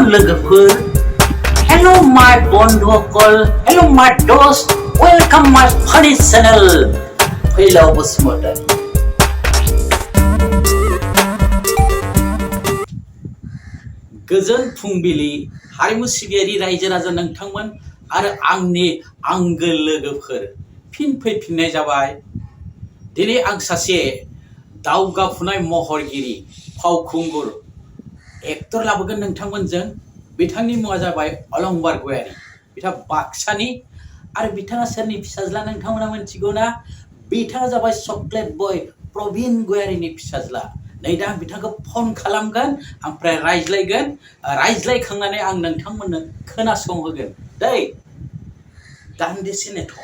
लोगोफोर Hello my बन्धुकल Hello my दोस्त Welcome my funny channel Phaylaw Basumatary गोजोन फुंबिलि हारिमु सिबियारि रायजो राजा नोंथांमोन आरो आंनि आंगो लोगोफोर फिन फैफिननाय जाबाय दिनै आं सासे दावगाफुनाय महरगिरि फावखुंगुर एक्टर लाबोगोन नोंथांमोनजों बिथांनि मुङा जाबाय अलंबार गयारी बिथाङा बाक्सानि आरो बिथाङा सोरनि फिसाज्ला नोंथांमोना मिथिगौ ना बिथाङा जाबाय सoklet बय प्रबिन गयारीनि फिसाज्ला नै दा बिथांखौ फन खालामगोन ओमफ्राय रायज्लायखांनानै आं नोंथांमोननो खोनासंहोगोन दै दान्दिसे नेथ'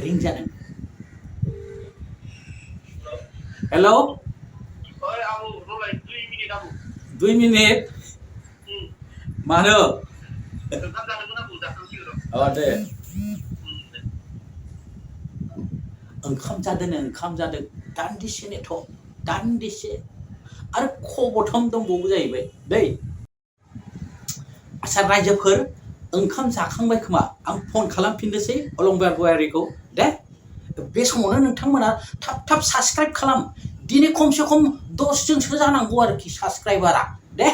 रिं जादों हेल' 2 मिनिट मानो दे ओंखाम जादों दान्दिसे नेथ' दान्दिसे आरो खबथाम दंबावो जाहैबाय दै आच्छा रायजोफोर ओंखाम जाखांबाय खोमा आं फन खालामफिननोसै अलंबार गयारीखौ दे बे समावनो नोंथांमोना थाब साबस्क्राइब खालाम दिनै खमसे खम 10 जोनसो जानांगौ आरोखि साबस्क्राइबारा दे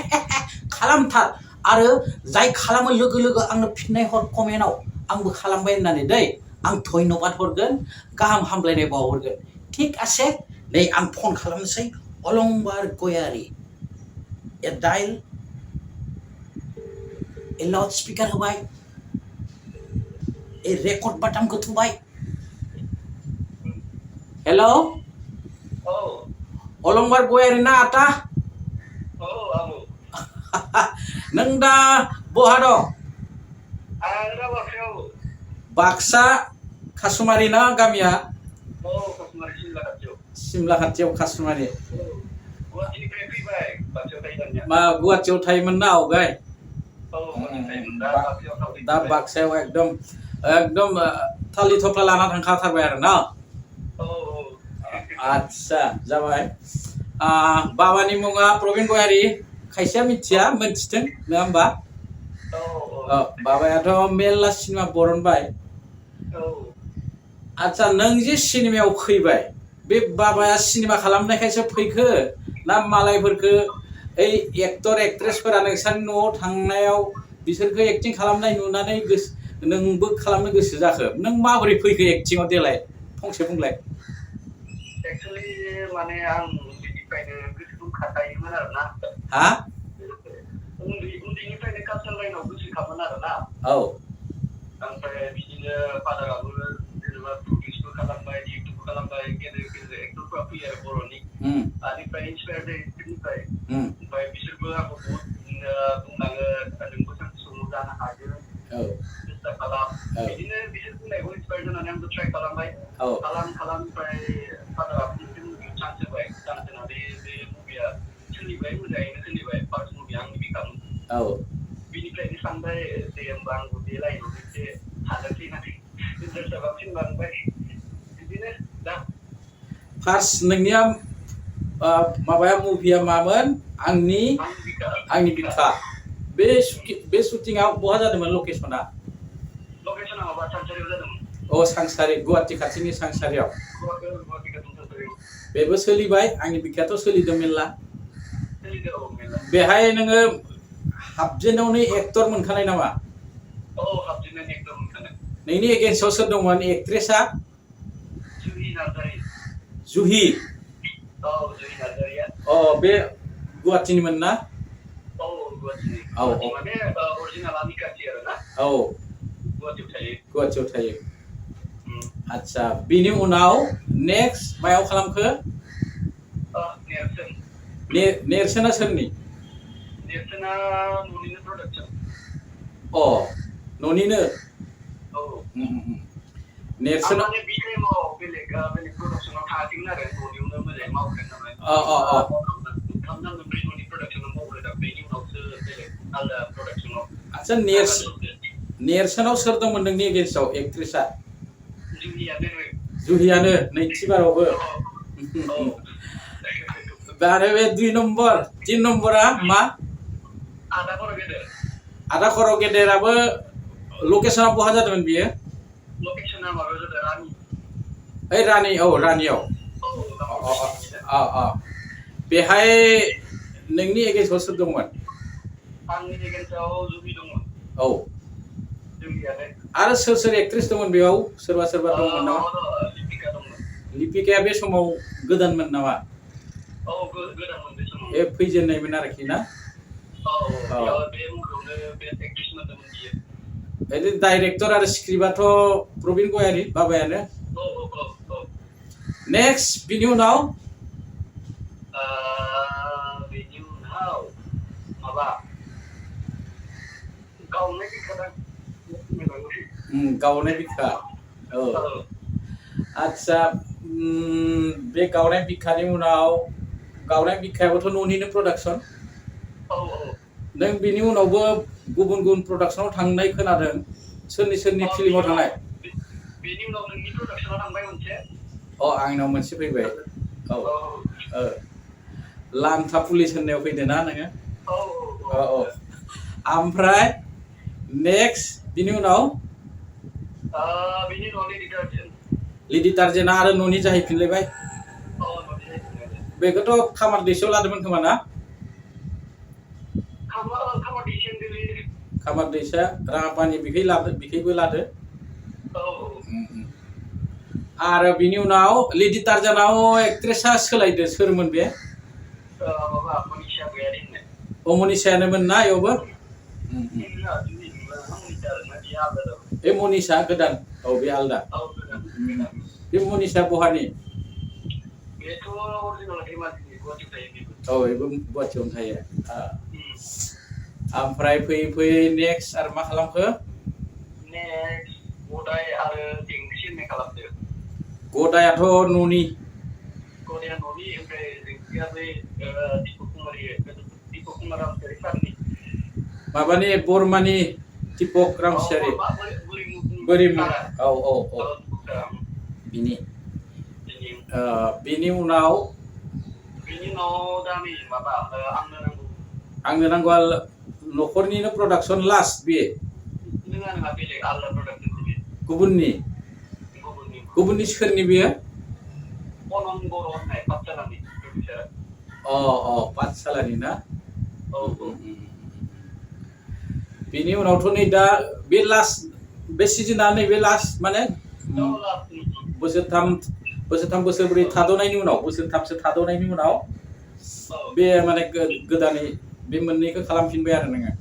खालामथार आरो जाय खालामो लोगो आंनो फिननाय हर कमेन्टआव आंबो खालामबाय होननानै दै आं धन्यबाद हरगोन गाहाम हामलायनाय बावहरगोन ठीक आसे नै आं फन खालामनोसै अलंबार गयारी डायल लाउड स्पिकार होबाय रेकर्ड बाटनखौ थुबाय हेल' अलंबार गयारी ना आटा नों दा बहा दं बाक्सा कासुमारि ना गामिया सिमला खाथियाव कासुमारि मा गुवाहाटियाव थायोमोन ना आवगाय दा बाक्सायाव एकदम थालि थफ्ला लाना थांखाथारबाय आरो ना आच्छा जाबाय बाबानि मुङा प्रबिन गयारी खायसेया मिथिया मोनथिथों नङा होमबा बाबायाथ' मेरला सिनेमा बरनबाय आच्छा नों जे सिनेमायाव फैबाय बे बाबाया सिनेमा खालामनायखायसो फैखो ना मालायफोरखो ओइ एक्टर एक्ट्रेसफोरा नोंसानि न'आव थांनायाव बिसोरखौ एक्टिं खालामनाय नुनानै नोंबो खालामनो गोसो जाखो नों माबोरै फैखो एक्टिंआव देलाय फंसे बुंलाय एक्चुअली माने आं उन्दैनिफ्रायनो गोसो दंखायोमोन आरो ना हा उन्दैनिफ्रायनो कालचार लाइनाव गोसोखामोन आरो ना ओमफ्राय बिदिनो फादाराबो जेनेबा प्रडिउसबो खालामबाय इउटुबबो खालामबाय गेदेर एक्टरफोरा फैयो आरो बर'नि बेनिफ्राय इन्सपायार जायो बिसोरनिफ्राय ओमफ्राय बिसोरबो आंखौ बहुद बुंलाङो नोंबो सानसे समाव जानो हागोन सेस्था खालाम बिदिनो बिसोर बुंनायखौ इन्सपायार जानानै आंबो ट्राइ खालामबाय ओमफ्राय फादाराबो मोनसे मुभियाव चान्स होबाय चान्स होनानै बे मुभिया सोलिबाय मोजाङैनो सोलिबाय फार्स्ट मुभि आंनि बिखामोन बिनिफ्रायनो सानबाय दे होमबा आंबो बे लाइनाव एसे थानोसै नाथाय इन्टारेस्टआ बांसिन बांबाय बिदिनो दा फार्स्ट नोंनिया माबाया मुभिया मामोन आंनि बिखा बे शुटिंआ बहा जादोंमोन लकेसना माबा सानसारियाव जादोंमोन सांसारि गुवाहाटि खाथिनि सांसारियाव बेबो सोलिबाय आंनि बिखायाथ' सोलिदों मेरला बेहाय नोङो हाबजेनावनो एक्टर मोनखानाय नामा हाबजेननानै एक्टर मोनखानाय नोंनि एगेन्स्टआव सोर दंमोन एक्ट्रेसआ जुहि नार्जारिया बे गुवाहाटिनिमोन ना माने अरिजिनाला निकाथि आरो ना गुवाहाटियाव थायो आच्छा बिनि उनाव नेक्स्ट मायाव खालामखो नेरसोना सोरनि नेरसोना न'निनो प्रडाक्सन न'निनो नेरसोना माने बे टाइमाव बेलेग प्रडाक्सनाव थाङाखैमोन आरो न'नियावनो मोजाङै मावखायो नालाय न'नि प्रडाक्सनाव मावग्रोदों बेनि उनावसो बेलेग आलदा प्रडाक्सनाव आच्छा नेरसोनाव सोर दंमोन नोंनि एगेन्स्टआव एक्ट्रेसआ जुहियानो नैथि बारावबो आरो बे 2 नम्बर 3 नम्बरा मा आदा खर' गेदेराबो लकेसना बहा जादोंमोन बियो लकेसना माबायाव जादों रानि ओइ रानि रानियाव बेहाय नोंनि एगेन्स्टआव सोर दंमोन आंनि एगेन्स्टआव जुहि दंमोन औ जुहियानो आरो सोर एक्ट्रेस दंमोन बेयाव सोरबा दंमोन नामा लिपिका दंमोन लिपिकाया बे समाव गोदानमोन नामा गोदानमोन बे समाव ए फैजेननायमोन आरोखि ना बेयाव बे मुभियावनो बे एक्ट्रेस मोनदोंमोन बियो बे डाइरेक्टर आरो स्क्रिप्टआथ' प्रबिन गयारी बाबायानो नेक्स्ट बिनि उनाव माबा गावनाय बिखा आच्छा बे गावनाय बिखानि उनाव गावनाय बिखायाबोथ' न'निनो प्रडाक्सन नों बिनि उनावबो गुबुन प्रडाक्सनाव थांनाय खोनादों सोरनि फिल्माव थांनाय बेनि उनाव नोंनि प्रडाक्सनाव थांबाय मोनसे आंनाव मोनसे फैबाय लांथा पुलिस होननायाव फैदो ना नोङो ओमफ्राय नेक्स्ट बिनि उनाव लेडि टार्जेनआ आरो न'नि जाहैफिनलायबाय बेखौथ' खामार दैसायाव लादोंमोन खोमा ना खामार दैसा राङापानि बिखैबो लादो आरो बिनि उनाव लेडि टार्जेनआव एक्ट्रेसआ सोलायदो सोरमोन बे मनिषायानोमोन ना इयावबो बे मनिषा गोदान बे आलदा बे मनिषा बहानि बेथ' अरिजिनाल धेमाजिनि गुवाहाटियाव थायो बेबो गुवाहाटियावनो थायो ओमफ्राय फैयै नेक्स्ट आरो मा खालामखो नेक्स्ट गदाय आरो जेंसि होननाय खालामदो गदायाथ' न'नि गदाया न'नि ओमफ्राय जेंसिया बै दिपक कुमार रामसियारि सारनि माबानि बर्मानि दिपक रामसियारि बोरिमु बिनि उनाव दा नै माबा आंनो नांगौ न'खरनिनो प्रडाक्सन लास्ट बे नङा बेलेग आलदा प्रडाक्सन गुबुननि सोरनि बेयो अलंबर होननाय पाठशालानि प्रडिउसार पाठशालानि ना बिनि उनावथ' नै दा बे लास्ट बे सिजोना नैबे लास्ट माने बोसोरथाम बोसोरब्रै थाद'नायनि उनाव बोसोरथामसो थाद'नायनि उनाव बे माने गोदानै बे मोननैखौ खालामफिनबाय आरो नोङो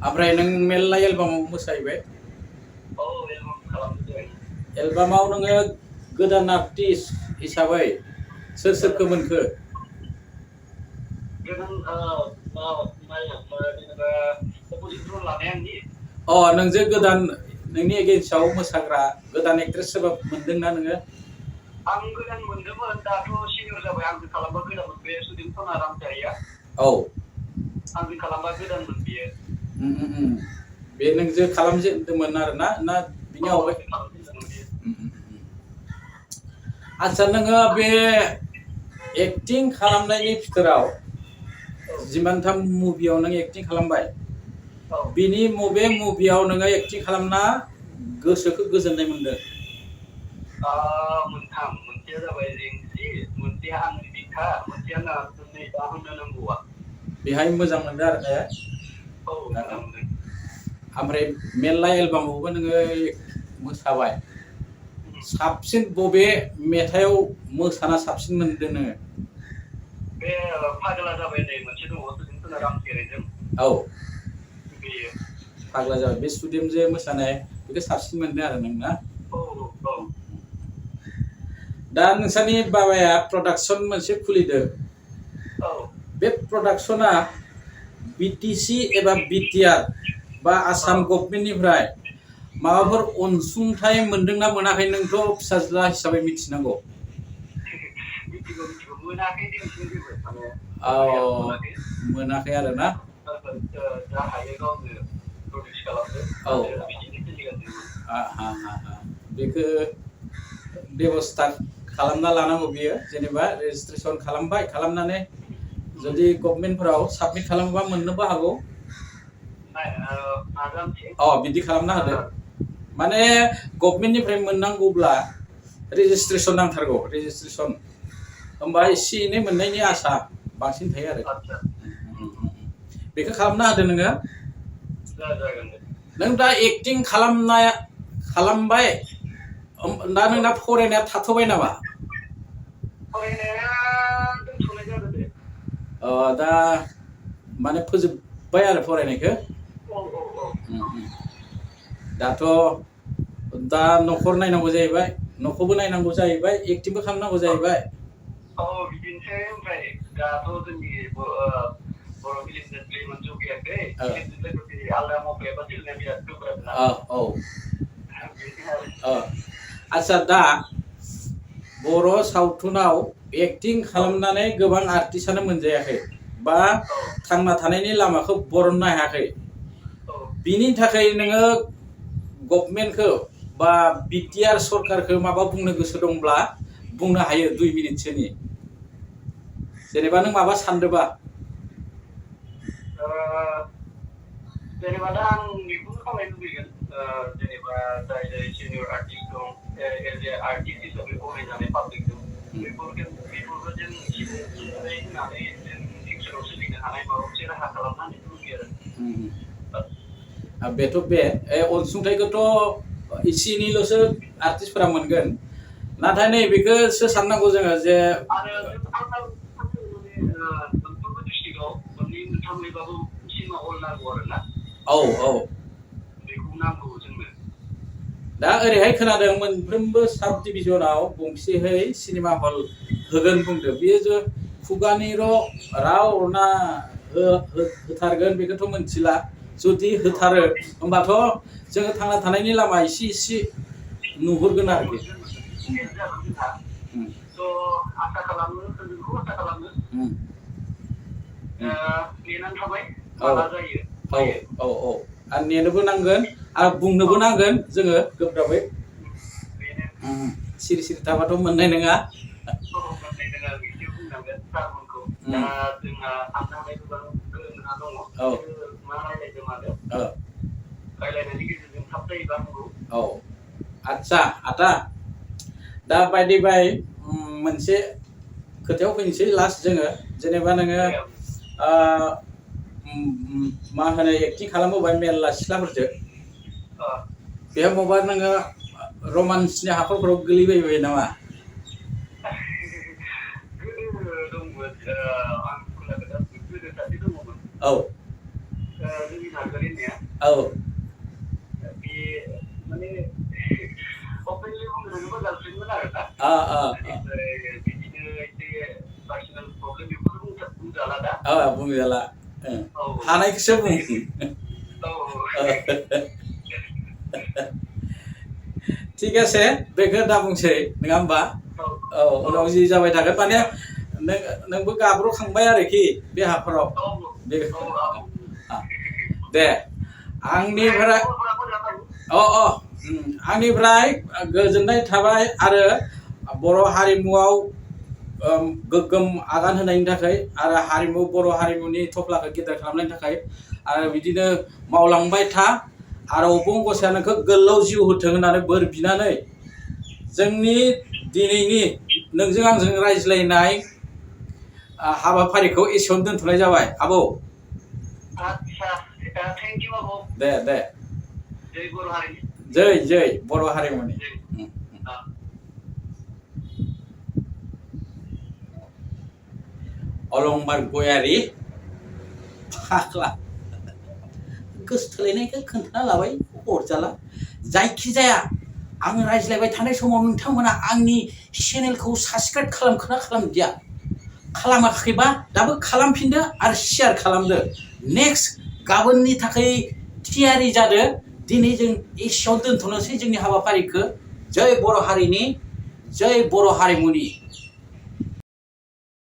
ओमफ्राय नों मेरला एलबामाव मोसाहैबाय एलबामाव नोङो गोदान आर्टिस्ट हिसाबै सोरखौ मोनखो नोंजे गोदान नोंनि एगेन्स्टआव मोसाग्रा गोदान एक्ट्रेस सोरबा मोनदोंना नोङो आं गोदान मोनदोंमोन दाथ' सिनियर जाबाय आंजों खालामबा गोदानमोन बे सुदिमसना रामसियारिया आंजों खालामबा गोदानमोन बियो बे नोंजों खालामजेनदोंमोन आरोना ना बिनि आवगाय आच्छा नोङो बे एक्टिं खालामनायनि फिथोराव जिमानथाम मुभियाव नों एक्टिं खालामबाय बिनि मबे मुभियाव नोङो एक्टिं खालामना गोसोखौ गोजोननाय मोनदों मोनथाम मोनसेया जाबाय जेंसि मोनसेया आंनि बिखा मोनसेया नै दा होननो नांगौआ बेहाय मोजां मोनदों आरो ने मोजां मोनदों ओमफ्राय मेरला एलबामावबो नोङो मोसाबाय साबसिन बबे मेथाइआव मोसाना साबसिन मोनदों नोङो बे फाग्ला जाबाय नै मोनसे दङ सुदिमसना रामसियारिजों बेयो फाग्ला जाबाय बे सुदिमजों मोसानाय बेखौ साबसिन मोनदों आरो नों ना दा नोंसानि बाबाया प्रडाक्सन मोनसे खुलिदों बे प्रडाक्सना बिटिसि एबा बिटिआर बा आसाम गभर्नमेन्टनिफ्राय माबाफोर अनसुंथाइ मोनदोंना मोनाखै नोंथ' फिसाज्ला हिसाबै मिथिनांगौ मोनाखै आरो ना जा हायो गावनो प्रडिउस खालामदो बिदिनो सोलिगासिनो बेखौ बेबस्था खालामना लानांगौ बियो जेनेबा रेजिस्ट्रेसन खालामबाय खालामनानै जुदि गभर्नमेन्टफोराव साबमिट खालामोबा मोननोबो हागौ बिदि खालामना होदो माने गभर्नमेन्टनिफ्राय मोननांगौब्ला रेजिस्ट्रेसन नांथारगौ रेजिस्ट्रेसन होमबा एसे एनै मोननायनि आसा बांसिन थायो आरो बेखौ खालामना होदो नोङो नों दा एक्टिं खालामबाय दा नोंना फरायनाया थाथ'बाय नामा दा माने फोजोबबाय आरो फरायनायखौ दाथ' दा न'खर नायनांगौ जाहैबाय न'खौबो नायनांगौ जाहैबाय एक्टिंबो खालामनांगौ जाहैबाय बिदिनोसै ओमफ्राय दाथ' जोंनि बर' फिल्म मोनजोबैयाखै लोगोसे आलदा मावफैयाबा सोलिनाया बिराद गोब्राब ना आच्छा दा बर' सावथुनाव एक्टिं खालामनानै गोबां आर्टिस्टआनो मोनजायाखै बा थांना थानायनि लामाखौ बरननो हायाखै बिनि थाखाय नोङो गभर्नमेन्टखौ बा बिटिआर सरकारखौ माबा बुंनो गोसो दंब्ला बुंनो हायो 2 मिनिटसोनि जेनेबा नों माबा सानदोबा जेनेबा दा आं बेखौनो खावलायनो लुबैगोन जेनेबा जाय सिनियर आर्टिस्ट दं एज ए आर्टिस्ट हिसाबै गनायजानाय पाब्लिक दं बेफोरखौ जों सिनायनानै होनानै जों फिउचाराव सोलिनो हानाय माबा मोनसे राहा खालामनानै लुबैयो आरो बेथ' बे अनसुंथाइखौथ' एसे एनैल'सो आर्टिस्टफोरा मोनगोन नाथाय नै बेखौसो साननांगौ जोङो जे मोनफ्रोमबो डिस्ट्रिक्टआव मोननै मोनथामैबाबो सिनेमा हल नांगौ आरोना बेखौ नांगौ जोंनो दा ओरैहाय खोनादों मोनफ्रोमबो साब डिभिजनाव गंसेहै सिनेमा हल होगोन बुंदो बेयो जे खुगानिल' राव ना होथारगोन बेखौथ' मोनथिला जुदि होथारो होमबाथ' जोङो थांना थानायनि लामा एसे नुहुरगोन आरोखि आसा खालामो नेनानै थाबाय माला जायो आरो नेनोबो नांगोन आरो बुंनोबो नांगोन जोङो गोब्राबै सिरि थाबाथ' मोननाय नङा आच्छा आदा दा बायदि बाय मोनसे खोथायाव फैनोसै लास्ट जोङो जेनेबा नोङो मा होनो एक्टिं खालामबोबाय मेरला सिख्लाफोरजों बेयाव माबा नोङो रमान्सनि हाखरफोराव गोलैबायबाय नामा बुंजाला हानायखौसो बुं ঠিক আছে बेखौ दा बुंसै नङा होमबा उनाव जि जाबाय थागोन माने नोंबो गाब्रखांबाय आरोखि बे हाखराव दे आंनिफ्राय आंनिफ्राय गोजोननाय थाबाय आरो बर' हारिमुआव गोग्गोम आगान होनायनि थाखाय आरो बर' हारिमुनि थफ्लाखौ गेदेर खालामनायनि थाखाय आरो बिदिनो मावलांबाय था आरो अबं गसाया नोंखौ गोलाव जिउ होथों होननानै बोर बिनानै जोंनि दिनैनि नोंजों आंजों रायज्लायनाय हाबाफारिखौ एसेयावनो दोनथ'नाय जाबाय आबौ दे जै बर' हारिमुनि अलंबार गयारी फाग्ला गोसोथोलायनायखौ खोन्थाना लाबाय अरजाला जायखिजाया आं रायज्लायबाय थानाय समाव नोंथांमोना आंनि चेनेलखौ साबस्क्राइब खालामखोना खालामदिया खालामाखैबा दाबो खालामफिनदो आरो शेयार खालामदो नेक्स्ट गाबोननि थाखाय थियारि जादो दिनै जों एसेयाव दोनथ'नोसै जोंनि हाबाफारिखौ जय बर' हारिनि जय बर' हारिमुनि